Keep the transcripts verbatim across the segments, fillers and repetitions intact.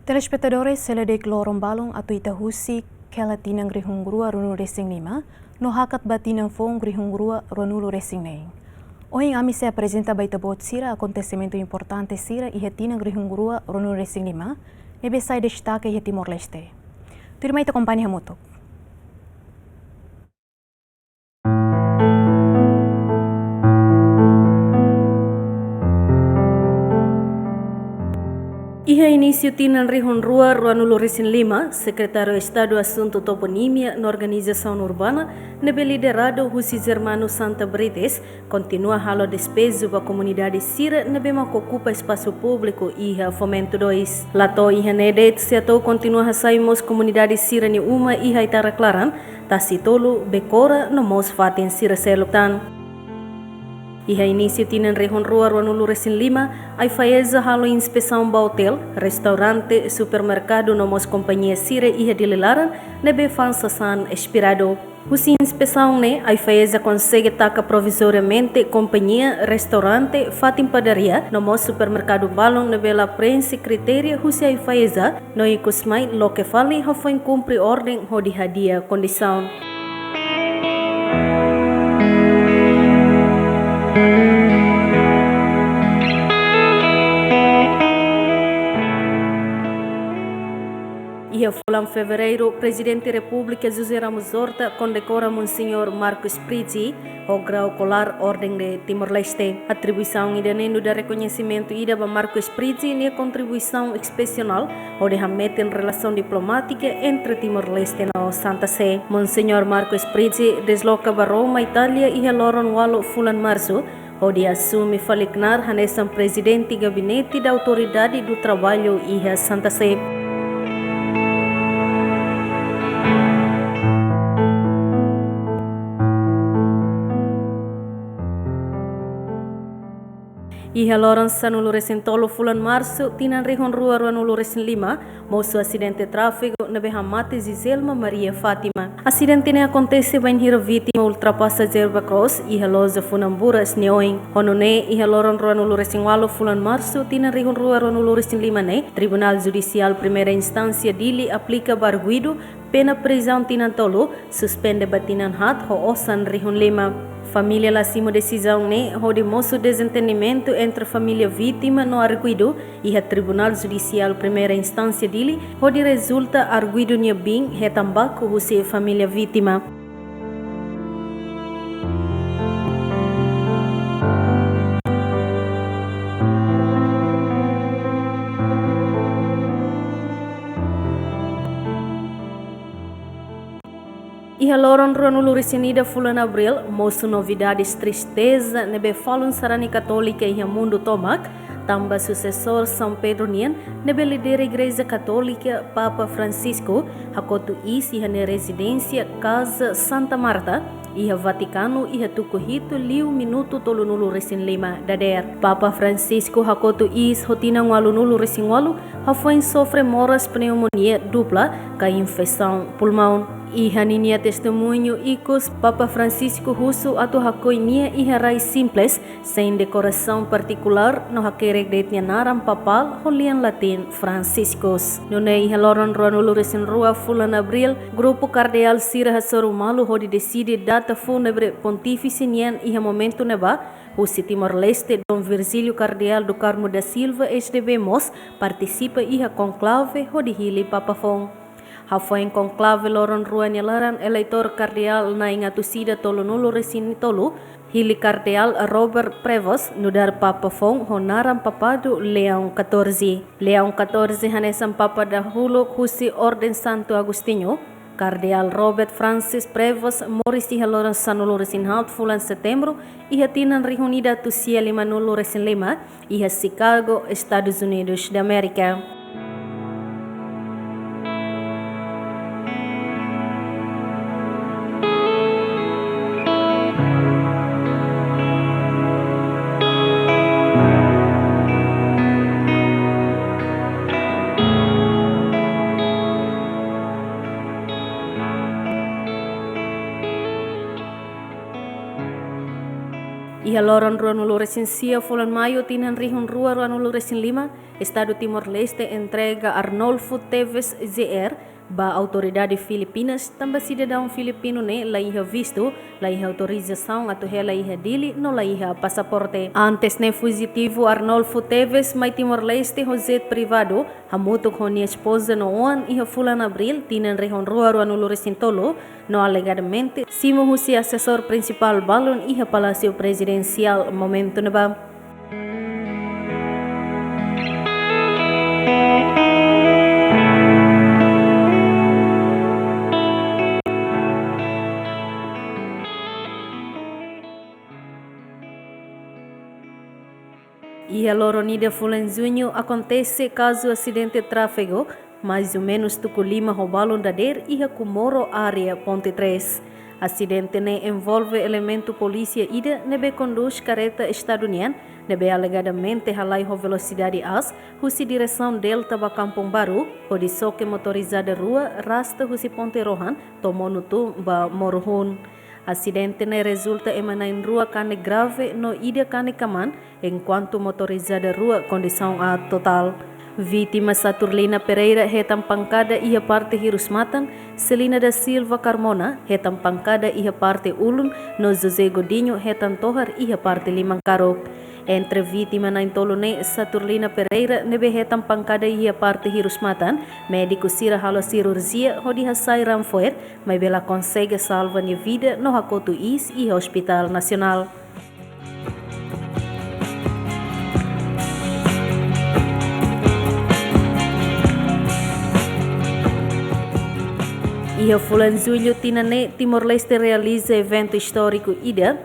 Telespetadores, hela de'it loron balun atu ita husik hela tinan rihun rua ruanulu resin lima, no hakat ba tinan foun rihun rua ruanulu resin neen. Ohin ami sei aprezenta ba ita-boot sira akontesimentu importante sira iha tinan rihun rua ruanulu resin lima, ne'ebé sai destake iha Timor-Leste. Tuirmai ita akompaña hamutuk. Iha inísiu tinan rihun rua ruanulu resin lima, Sekretáriu Estadu Asuntu Toponímia no Organizasaun Urbana, ne'ebé lideradu husi Germano Santa Brites, kontinua halo despeju ba komunidade sira ne'ebé mak okupa espasu públiku iha Fomento dois. La to'o iha ne'e de'it, SEATOU kontinua hasai mós komunidade sira-nia uma iha ai-tara klaran, tasi-tolu, bekora no mós fatin sira seluk tan. Iha inísiu tinan rihun rua ruanulu resin lima, AIFAESA halo inspesaun ba otél, restaurante, supermerkadu no mós kompañia sira iha Dili laran ne'ebé fa'an sasán espiradu. Husi inspesaun ne'e, AIFAESA konsege taka provizoriamente kompañia, restaurante, fatin padaria no mós supermerkadu balun ne'ebé la preenxe kritéria husi AIFAESA, no ikus mai loke fali hafoin kumpre orden hodi hadi'a kondisaun. Iha fulan Fevereiru, Prezidente Repúblika José Ramos Horta kondekora Monseñór Marcos Prizi ho grau kolar Orden de Timor-Leste. Atribuisaun ida-ne'e nu'udar rekoñesimentu ida ba Marcos Prizi nia kontribuisaun espesiál hodi hametin relasaun diplomátika entre Timor-Leste no Santa Sé. Monseñór Marcos Prizi desloka ba Roma, Itália, iha loron ualu fulan Marsu, hodi asume fali knaar hanesan Prezidente Gabinete da Autoridade do Trabalho iha Santa Sé. Iha loron sanulu resin tolu fulan Marsu, tinan rihun rua ruanulu resin lima, mosu asidente tráfegu ne'ebé hamate Giselma Maria Fátima. Asidente ne'e akontese bainhira vítima ultrapasa zebra cross iha loja Funamburas nia oin. Ho nune'e, iha loron ruanulu resin ualu fulan Marsu, tinan rihun rua ruanulu resin lima ne'e, Tribunál Judisiál Primeira Instánsia Dili aplika ba arguidu pena prizaun tinan tolu, suspende ba tinan haat ho osan rihun lima. Família la simu desizaun ne'e hodi mosu dezentendimentu entre família vítima no arguidu iha Tribunál Judisiál Primeira Instánsia Dili, hodi rezulta arguidu nia biin hetan baku husi família vítima. Iha loron ruanulu resin ida fulan Abríl, mosu novidades tristeza ne'ebé falun sarani katólika iha mundu tomak, tanba susesór São Pedro nian ne'ebé lidera Igreja Katólika, Papa Francisco, hakotu iis iha nia rezidénsia, Casa Santa Marta, iha Vatikanu, iha tuku hitu liu minutu tolunulu resin lima dadeer. Papa Francisco hakotu iis ho tinan ualunulu resin ualu, hafoin sofre moras pneumonia dupla ka infesaun pulmaun. Iha ninia testemuñu ikus, Papa Francisco husu atu hakoi nia iha rai simples, sein dekorasaun partikulár, no hakerek de'it nia naran papál ho lian latin Franciscus. Nune'e iha loron ruanulu resin rua fulan Abríl, grupu kardeál sira hasoru malu hodi deside data fúnebre pontífise nian. Iha momentu ne'ebá, husi Timor-Leste, Dom Virgílio Kardeál do Carmo da Silva, S D B, mós partisipa iha konklave hodi hili Papa foun. Hafoin konklave loron rua nia laran, eleitór kardeál na'in atus ida tolunulu resin tolu hili Kardeál Robert Prevost nu'udar Papa foun ho naran papadu Leão catorze. Leão catorze hanesan Papa dahuluk husi Orden Santo Agostinho. Kardeál Robert Francis Prevost moris iha loron sanulu resin haat fulan Setembru, iha tinan rihun ida atus sia limanulu resin lima, iha Chicago, Estadus Unidus da Amérika. Iha loron ruanulu-resin-sia fulan Maiu tinan rihun rua ruanulu-resin-lima, Estadu Timor-Leste entrega Arnolfo Teves Jr ba autoridade Filipinas, tanba sidadaun filipinu ne'e laiha vistu, laiha autorizasaun atu hela iha Dili no laiha pasaporte. Antes ne'e fujitivu Arnolfo Teves mai Timor-Leste ho jet privadu, hamutuk ho nia espoza no oan iha fulan Abríl tinan rihun rua ruanulu-resin-tolu, no alegadamente simu husi asesór prinsipál balun iha Palásiu Prezidensiál momentu ne'ebá. Iha loron ida fulan Juñu akontese kazu asidente tráfegu, mais ou menus tuku lima ho balun dadeer iha Comoro área Ponte Três. Asidente ne'e envolve elementu polísia ida ne'ebé kondús karreta Estadu nian, ne'ebé alegadamente halai ho velosidade aas husi diresaun Delta ba Kampung Baru, hodi xoke motorizada rua rasta husi Ponte Rohan to'o monu tun ba Morro Hun. Asidente ne'e rezulta ema na'in-rua kanek grave no ida kanek aman, enkuantu motorizada rua kondisaun aat totál. Vítima Saturlina Pereira hetan pankada iha parte hirus-matan, Celina da Silva Carmona hetan pankada iha parte ulun, no José Godinho hetan tohar iha parte liman karuk. Entre vítima na'in-tolu ne'e, Saturlina Pereira ne'ebé hetan pankada iha parte hirus-matan, médiku sira halo sirurjia hodi hasai raan fo'er, maibé la konsege salva nia vida no hakotu iis iha Hospital Nasionál. Iha fulan Jullu tinan ne'e, Timor-Leste realiza eventu istóriku ida,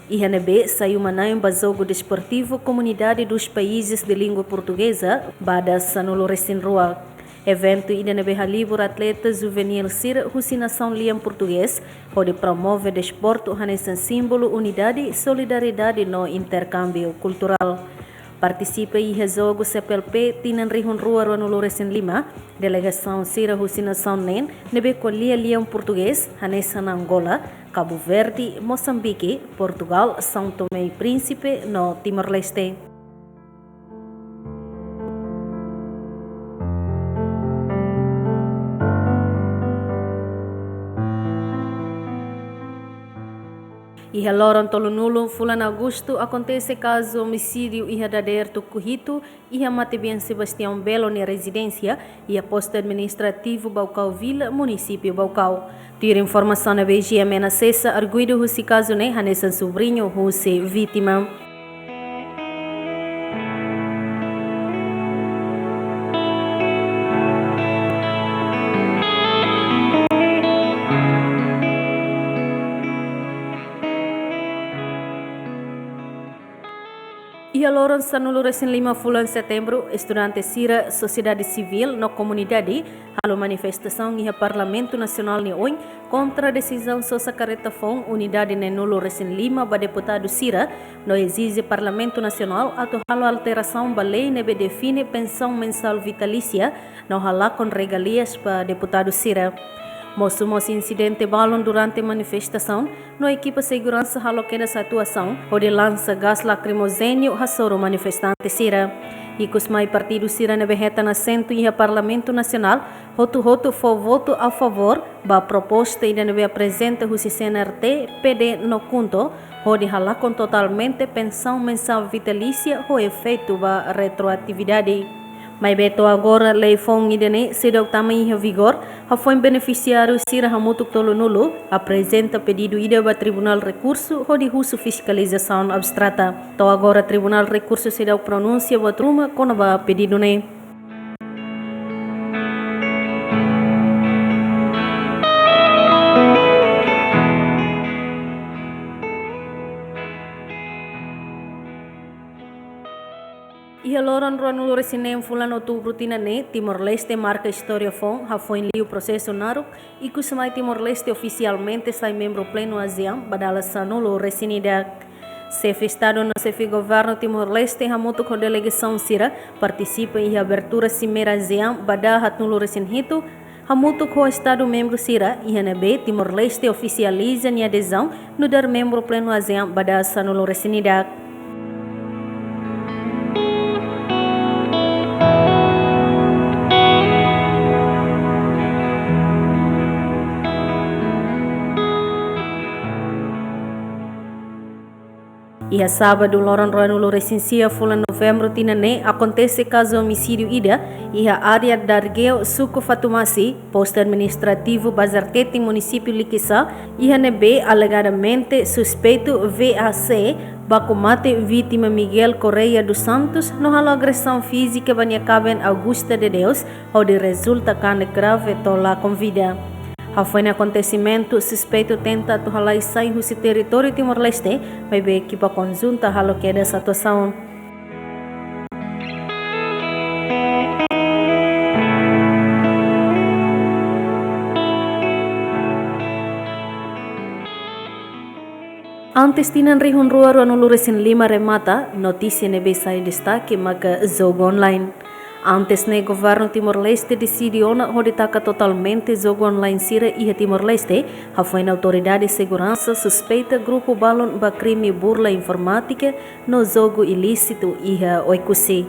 iha ne'ebé sai uma-na'in ba jogu desportivu Comunidade dos Países de Língua Portuguesa, ba data sanulu-resin-rua. Eventu ida ne'ebé halibur atleta juvenil sira husi nasaun lian portugés, hodi promove desportu hanesan símbolu unidade, solidariedade no interkámbiu kulturál. Partisipa iha jogu C P L P tinan rihun rua ruanulu-resin-lima, delegasaun sira husi nasaun neen ne'ebé ko'alia lian portugés, hanesan Angola, Cabo Verde, Moçambique, Portugal, São Tomé e Príncipe no Timor-Leste. Iha loron tolunulu fulan Agostu akontese kazu omisídiu iha dadeer tuku hitu iha matebian Sebastião Belo nia rezidénsia, iha postu administrativu Baucau Vila, munisípiu Baucau. Tuir informasaun ne'ebé G M N asesa, arguidu husi kazu ne'e hanesan subriñu husi vítima. Iha loron sanulu-resin-lima fulan Setembru, estudante sira, sosiedade sivíl no komunidade halo manifestasaun iha Parlamentu Nasionál nia oin kontra desizaun sosa karreta foun unidade neenulu-resin-lima ba deputadu sira, no ezije Parlamentu Nasionál atu halo alterasaun ba lei ne'ebé define pensaun mensál vitalísia no halakon regalias ba deputadu sira. Mosu mós insidente balun durante manifestasaun, no ekipa seguransa halo kedas atuasaun, hodi lansa gás lakrimojéniu hasoru manifestante sira. Ikusmai partidu sira ne'ebé hetan asentu iha Parlamentu Nasionál, hotu-hotu fó votu a favór ba proposta ida ne'ebé aprezenta husi C N R T, P D no KHUNTO, hodi halakon totalmente pensaun mensál vitalísia ho efeitu ba retroatividade. Maibé to'o agora lei foun ida-ne'e seidauk tama iha vigór, hafoin benefisiáriu sira hamutuk tolunulu aprezenta pedidu ida ba Tribunál Rekursu hodi husu fiskalizasaun abstrata. To'o agora Tribunál Rekursu seidauk pronunsia buat ruma kona-ba pedidu ne'e. Iha loron ruanulu-resin-neen fulan Outubru tinan ne'e, Timor-Leste marka istória foun, hafoin liu prosesu naruk, ikusmai Timor-Leste ofisialmente sai membru plenu ASEAN ba dala sanulu-resin-ida. Xefe Estadu no Xefe Governu Timor-Leste hamutuk ho delegasaun sira partisipa iha abertura Simeira ASEAN ba dala haatnulu-resin-hitu, hamutuk ho Estadu membru sira, iha ne'ebé Timor-Leste ofisializa nia adezaun nu'udar membru plenu ASEAN ba dasa nulu resin ida. Iha sábadu, loron rua nulu resin sia fulan Novembru tinan ne'e, akontese kazu omisídiu ida iha área Dargeo, suku Fatumasi, postu administrativu Bazartete, munisípiu Likisá, iha ne'ebé alegadamente suspeitu V A C baku mate vítima Miguel Correia dos Santos no halo agresaun fízika ba nia kaben Augusta de Deus, hodi rezulta kanek grave to'o lakon vida. Hafoin akontesimentu, suspeitu tenta atu halai sai husi territóriu Timor-Leste, maibé ekipa konjunta halo kedas atuasaun. Antes tinan rihun rua rua nulu resin lima remata, notísia ne'ebé sai destake maka jogu online. Antes ne'e, governu Timor-Leste deside ona hodi taka totalmente jogu online sira iha Timor-Leste, hafoin autoridade seguransa suspeita grupu balun ba krime burla informátika no jogu ilísitu iha Oekusi.